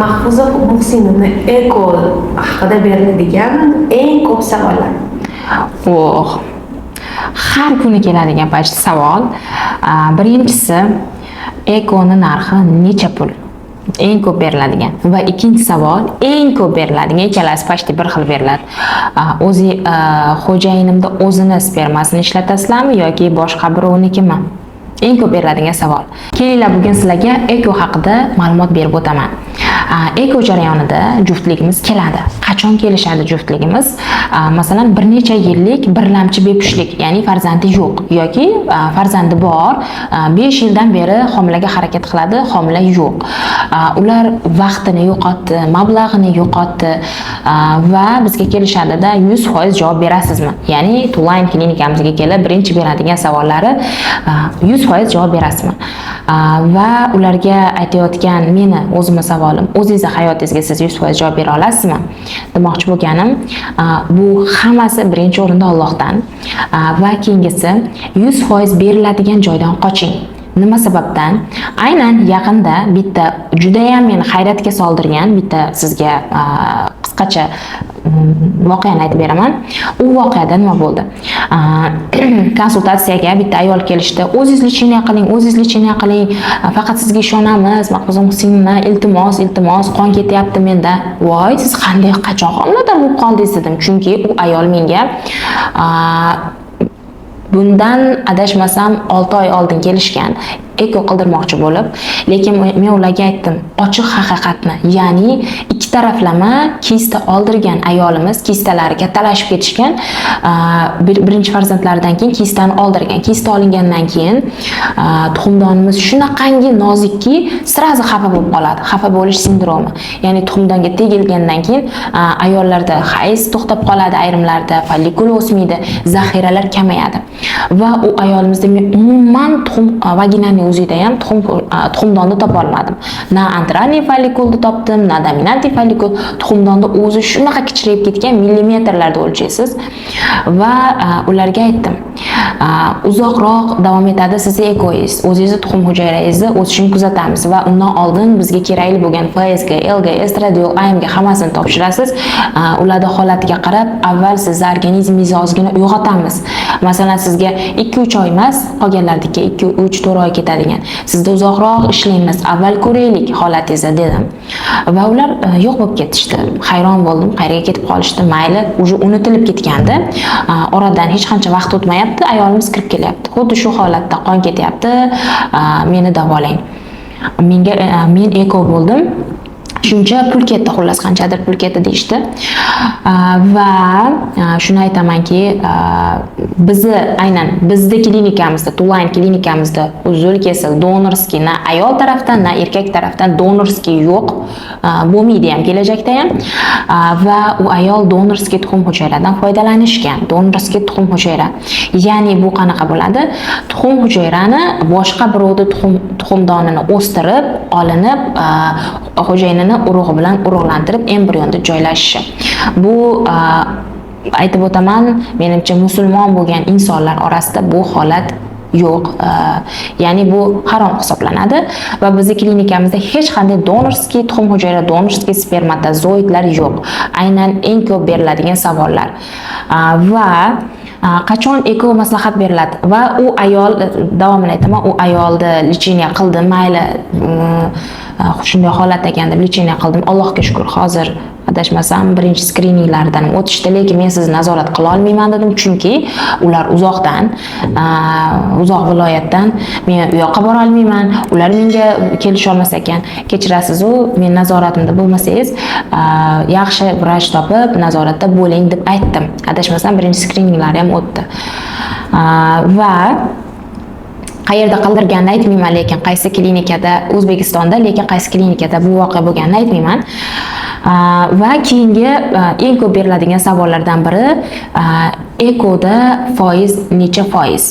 Mahfuza Muhsinovna, eko haqida beriladigan eng ko'p savollar. Oh. Har kuni keladigan почти savol. Birinchisi, ekoni narxi necha pul? Eng ko'p beriladigan. Va ikkinchi savol, eng ko'p beriladigan, ikkalasi почти bir xil beriladi. O'zi xo'jayinimda o'zini spermasini ishlatasizlarmi yoki boshqa birovnikimi? Eng ko'p beriladigan savol. Kelinglar, bugun sizlarga eko haqida ma'lumot berib o'taman. Eko jarayonida juftligimiz keladi. Qachon kelishadi juftligimiz? Masalan, bir necha yillik birlamchi bepushtlik, ya'ni farzandi yo'q yoki farzandi bor, 5 yildan beri homilaga harakat qiladi, homila yo'q. Ular vaqtini yo'qotdi, mablag'ini yo'qotdi va bizga kelishadida, 100% javob berasizmi? Ya'ni Tuline klinikamizga kelib birinchi beradigan savollari 100% javob berasizmi? Va ularga aytayotgan meni o'zimni savolim: o'zingizni hayotingizga siz 100% javob bera olasizmi? Demoqchi bo'lganim, bu hammasi birinchi o'rinda Allohdan va keyingisi, 100% beriladigan joydan qoching. Nima sababdan? Aynan yaqinda bitta judayam meni hayratga soldirgan bitta sizga qisqacha voqeani aytib beraman. U voqeada nima bo'ldi? Konsultatsiyaga bitta ayol kelishdi. "O'zingiz лечение qiling, o'zingiz лечение qiling, faqat sizga ishonamiz, Mahfuza Muhsinovna, iltimos, iltimos, qon ketyapti menda." "Voy, siz qanday, qachon homilador bo'lib qoldingiz?" dedim. Chunki u ayol menga bundan adashmasam 6 oy oldin kelishgan, eko qildirmoqchi bo'lib. Lekin men ularga aytdim ochiq haqiqatni, ya'ni ikki taraflama kista oldirgan ayolimiz, kistalari kattalashib ketishgan, birinchi farzandlaridan keyin kistani oldirgan. Kista olingandan keyin tuxumdonimiz shunaqangi nozikki, сразу xafa bo'lib qoladi, xafa bo'lish sindromi, ya'ni tuxumdonga tegilgandan keyin ayollarda hayz to'xtab qoladi, ayrimlarda follikul o'smaydi, zaxiralar kamayadi. Va u ayolimizda men umuman tuxum vaginani o'zida ham tuxum, tuxumdonni topa olmadim. Na антральный follikulni topdim, na доминантный follikul. Tuxumdonni o'zi shunaqa kichrayib ketgan, millimetrlarda o'lchaysiz. Va ularga aytdim, uzoqroq davom etadi sizni ekoyingiz, o'zingizni tuxum hujayrangizni o'sishini kuzatamiz va undan oldin bizga kerakli bo'lgan FSG, LG, estradiol, AMG hammasini topshirasiz. Ularni holatiga qarab avval sizni organizmingizni ozgina uyg'otamiz. Masalan, sizga 2-3 oy emas, qolganlarniki 2-3-4 oy ketadigan. Sizda uzoqroq ishlaymiz, avval ko'raylik holatingizni, dedim. Va ular yo'q bo'lib ketishdi. Hayron bo'ldim, qayerga ketib qolishdi, mayli, уже unutilib ketgandi. Oradan hech qancha vaqt o'tmayapti, ayolimiz kirib kelyapti. Xuddi shu holatda, qon ketyapti, meni davolang. Menga men eko bo'ldim. Shuncha pul ketdi, xullas qanchadir pul ketdi, deyishdi. Va shuni aytamanki, bizni aynan bizni klinikamizda, Tuline klinikamizda uzil kesil донорский na ayol tarafdan, na erkak tarafdan донорский yo'q, bo'lmaydi ham kelajakda ham. Va u ayol донорский tuxum hujayradan foydalanishgan. Донорский tuxum hujayra. Ya'ni bu qanaqa bo'ladi? Tuxum hujayrani boshqa birovni tuxumdonini o'stirib, olinib, xo'jayinini urug'i bilan urug'lantirib, embrionda joylashishi. Bu aytib o'taman, menimcha musulmon bo'lgan insonlar orasida bu holat yo'q. Ya'ni bu harom hisoblanadi va bizni klinikamizda hech qanday донорский tuxum hujayra, донорский spermatozoidlar yo'q. Aynan eng ko'p beriladigan savollar. Va qachon eko maslahat beriladi? Va u ayol, davomini aytaman, u ayolni лечение qildim, mayli, shunday holat ekan deb лечение qildim. Allohga shukur, hozir adashmasam birinchi skrininglardan o'tishdi, lekin men sizni nazorat qila olmayman dedim, chunki ular uzoqdan, uzoq viloyatdan, men u yoqqa bora olmayman, ular menga kelisha olmas ekan. Kechirasiz, u men nazoratimda bo'lmasangiz, yaxshi vrach topib nazoratda bo'ling, deb aytdim. Adashmasam birinchi skrininglar ham o'tdi. Va qayerda qildirganini aytmayman, lekin qaysi klinikada, O'zbekistonda, lekin qaysi klinikada bu voqea bo'lganini aytmayman. Va keyingi eng ko'p beriladigan savollardan biri: ekoda foiz necha foiz?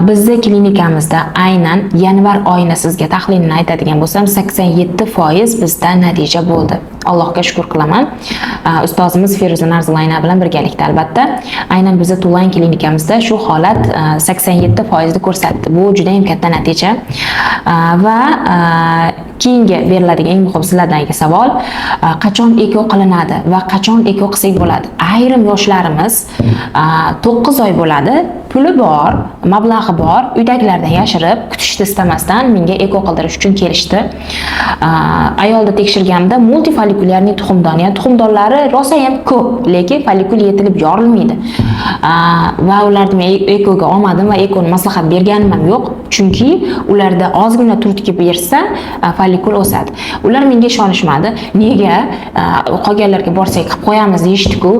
Bizni klinikamizda aynan yanvar oyini sizga tahlilini aytadigan bo'lsam, 87% bizda natija bo'ldi. Allohga shukur qilaman. Ustozimiz Feruza Narzilayna bilan birgalikda, albatta. Aynan bizni Tulan klinikamizda shu holat 87% ni ko'rsatdi. Bu juda ham katta natija. Va keyingi beriladigan eng muhim sizlardagi savol: qachon eko qilinadi va qachon eko qilsak bo'ladi? Ayrim yoshlarimiz 9 oy bo'ladi, puli bor, mablag'i bor, uydagilardan yashirib, kutishni istamasdan menga eko qildirish uchun kelishdi. Ayolda tekshirganimda мультифолликулярный tuxumdon, ya'ni tuxumdonlari rosayam ko'p, lekin follikul yetilib yorilmaydi. Va ularni men ekoga olmadim va ekoni maslahat berganim ham yo'q, chunki ularda ozgina turtki bersa, follikul o'sadi. Ular menga ishonishmadi. Nega? Qolganlarga borsak qilib qo'yamiz deyishdi-ku.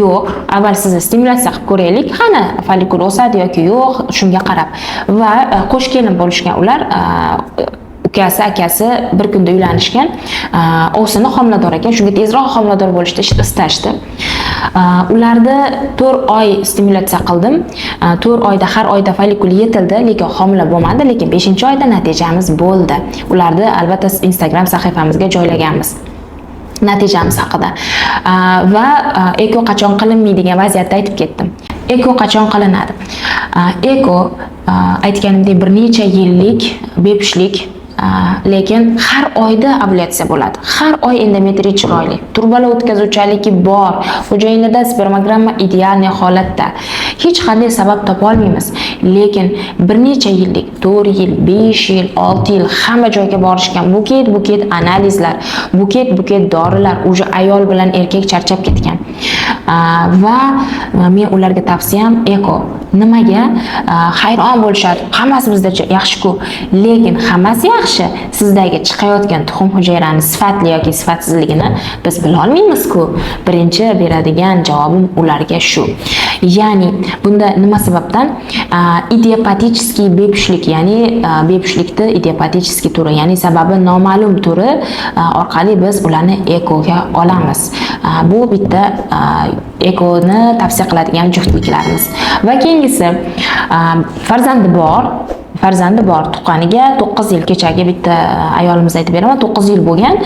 Yo'q, avval sizni stimulyatsiya qilib ko'raylik, qani follikul o'sadi yoki yo'q, shunga qarab. Va qo'sh kelin bo'lishgan ular, ukasi, akasi bir kunda uylanishgan. Ovsini homilador ekan, shunga tezroq homilador bo'lishni istashdi. Ularni 4 oy stimulyatsiya qildim. 4 oyda har oyda follikul yetildi, lekin homila bo'lmadi, lekin 5-oyda natijamiz bo'ldi. Ularni albatta Instagram sahifamizga joylaganmiz natijamiz haqida. Va eko qachon qilinmaydigan vaziyatda aytib ketdim. Eko qachon qilinadi? Eko, aytganimdek, bir necha yillik bepushtlik, lekin har oyda ovulyatsiya bo'ladi. Har oy endometriy chiroyli. Trubalar o'tkazuvchanligi bor. Xo'jayinida spermogramma идеальный holatda. Hech qanday sabab topa olmaymiz. Lekin bir necha yillik, 4 yil, 5 yil, 6 yil hamma joyga borishgan, buket buket analizlar, buket buket dorilar, уже ayol bilan erkak charchab ketgan. Va men ularga tavsiyam eko. Nimaga? Hayron bo'lishadi. Hammasi bizda yaxshi-ku. Lekin hammasi yaxshi. Sizdagi chiqayotgan tuxum hujayrani sifatli yoki sifatsizligini biz bila olmaymiz-ku. Birinchi beradigan javobim ularga shu. Ya'ni bunda nima sababdan? Идиопатический bepushtlik, ya'ni bepushtlikni идиопатический turi, ya'ni sababi noma'lum turi orqali biz ularni ekoga olamiz. Bu bitta ekoni tavsiya qiladigan juftliklarimiz. Va keyingisi, farzandi bor, farzandi bor, tuqqaniga 9 yil, kechagi bitta ayolimiz aytib beraman, 9 yil bo'lgan,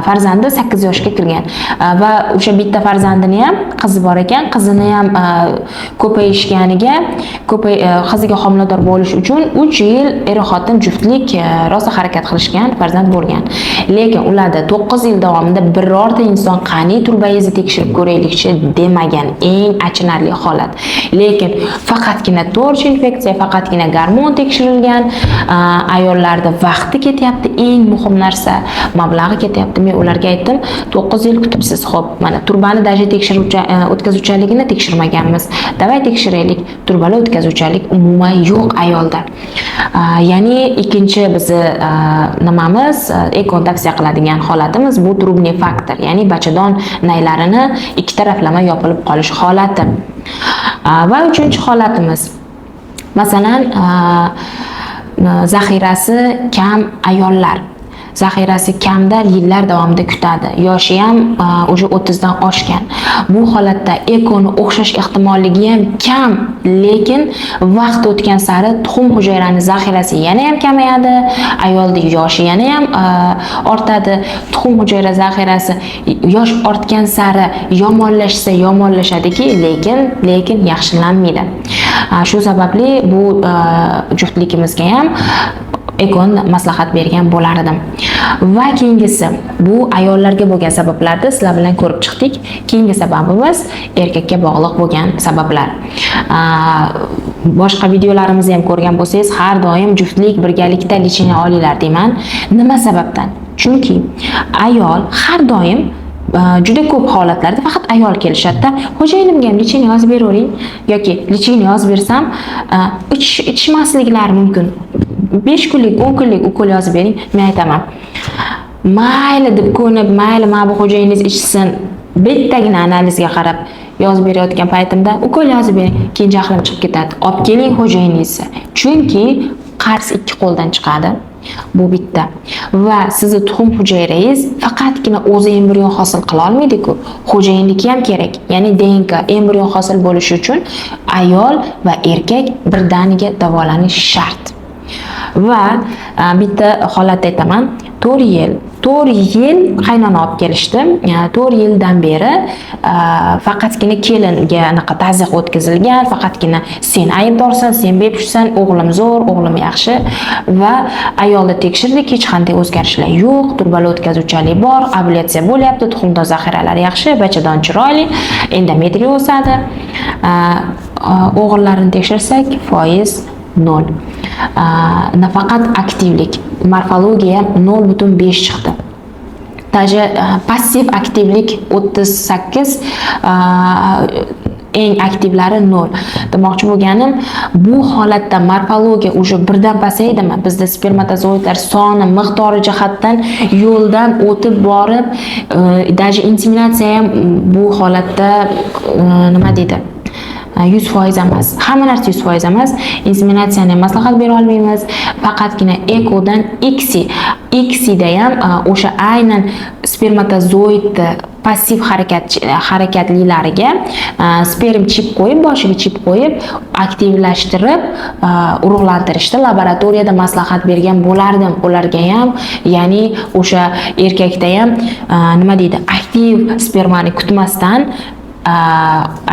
farzandi 8 yoshga kirgan. Va o'sha bitta farzandini ham, qizi bor ekan, qizini ham ko'payishganiga, qiziga homilador bo'lish uchun 3 yil er xotin juftlik rosa harakat qilishgan, farzand bo'lgan. Lekin ularda 9 yil davomida birorta inson qani trubangizni tekshirib ko'raylikchi demagan, eng achinarli holat. Lekin faqatgina TORCH infeksiya, faqatgina gormon tekshirilgan, ayollarda vaqti ketyapti, eng muhim narsa mablag'i ketyapti. Men ularga aytdim, 9 yil kutibsiz, xo'p, mana trubani даже tekshiruvchi o'tkazuvchanligini tekshirmaganmiz. Давай tekshiraylik. Trubalar o'tkazuvchanlik umuman yo'q ayolda. Ya'ni ikkinchi bizni nimamiz, ekon tavsiya qiladigan holatimiz bu трубный фактор, ya'ni bachadon naylarini ikki taraflama yopilib qolish holati. Va uchinchi holatimiz, masalan, zaxirasi kam ayollar. Zaxirasi kamda yillar davomida kutadi. Yoshi ham уже 30 dan oshgan. Bu holatda ekoni o'xshash ehtimolligi ham kam, lekin vaqt o'tgan sari tuxum hujayrani zaxirasi yana ham kamayadi, ayolning yoshi yana ham ortadi. Tuxum hujayra zaxirasi yosh ortgan sari yomonlashsa yomonlashadiki, lekin yaxshilanmaydi. Shu sababli bu juftligimizga ham ekon maslahat bergan bo'lar edim. Va keyingisi, bu ayollarga bo'lgan sabablarni sizlar bilan ko'rib chiqdik. Keyingi sababimiz erkakka bog'liq bo'lgan sabablar. Boshqa videolarimizni ham ko'rgan bo'lsangiz, har doim juftlik birgalikda лечение olinglar deyman. Nima sababdan? Chunki ayol har doim, juda ko'p holatlarda faqat ayol kelishadi-da, xo'jayinimga ham лечение yozib beravering yoki лечение yozib bersam, ichmasliklari mumkin. 5 kunlik, 10 kunlik ukol yozib bering, men aytaman. Mayli deb ko'nib, mayli mana bu xo'jayiningiz ichsin, bittagina analizga qarab yozib berayotgan paytimda ukol yozib bering, keyin jahlim chiqib ketadi. Olib keling xo'jayiningizni. Chunki qarz ikki qo'ldan chiqadi. Bu bitta. Va sizni tuxum hujayrangiz faqatgina o'zi embrion hosil qila olmaydi-ku. Xo'jayinniki ham kerak. Ya'ni DNK embrion hosil bo'lishi uchun ayol va erkak birdaniga davolanish shart. Va bitta holatda aytaman. 4 yil, 4 yil qaynona olib kelishdi. 4 yildan beri faqatgina kelinga anaqa tazyiq o'tkazilgan, faqatgina sen aybdorsan, sen bepushtsan, o'g'lim zo'r, o'g'lim yaxshi. Va ayolni tekshirdik, hech qanday o'zgarishlar yo'q, trubalar o'tkazuvchanlik bor, ovulyatsiya bo'lyapti, tuxumdon zaxiralari yaxshi, bachadon chiroyli, endometriy o'sadi. O'g'illarni tekshirsak, 0%. Nafaqat aktivlik, morfologiya ham 0,5 chiqdi, даже passiv aktivlik 38, eng aktivlari 0. Demoqchi bo'lganim, bu holatda morfologiya уже birdan pasaydimi, bizda spermatozoidlar soni, miqdori jihatdan yo'ldan o'tib borib, даже inseminatsiya ham bu holatda, nima deydi, 100% emas, hamma narsa 100% emas, inseminatsiyani ham maslahat bera olmaymiz. Faqatgina ekodan ICSI, ICSIda ham o'sha aynan spermatozoidni passiv harakatlilariga sperm chip qo'yib, boshiga chip qo'yib, aktivlashtirib, urug'lantirishda laboratoriyada maslahat bergan bo'lardim ularga ham. Ya'ni o'sha erkakda ham, nima deydi, aktiv spermani kutmasdan,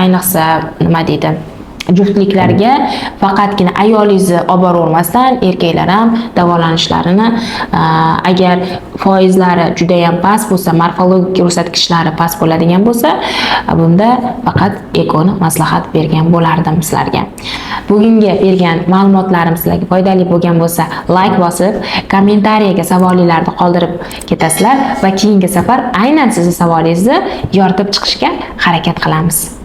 ayniqsa, nima deydi, juftliklarga faqatgina ayolingizni olib boravermasdan, erkaklar ham davolanishlarini, agar foizlari judayam past bo'lsa, morfologik ko'rsatkichlari past bo'ladigan bo'lsa, bunda faqat ekoni maslahat bergan bo'lardim sizlarga. Bugungi bergan ma'lumotlarim sizlarga foydali bo'lgan bo'lsa, layk bosib, kommentariyaga savolinglarni qoldirib ketasizlar va keyingi safar aynan sizni savolingizni yoritib chiqishga harakat qilamiz.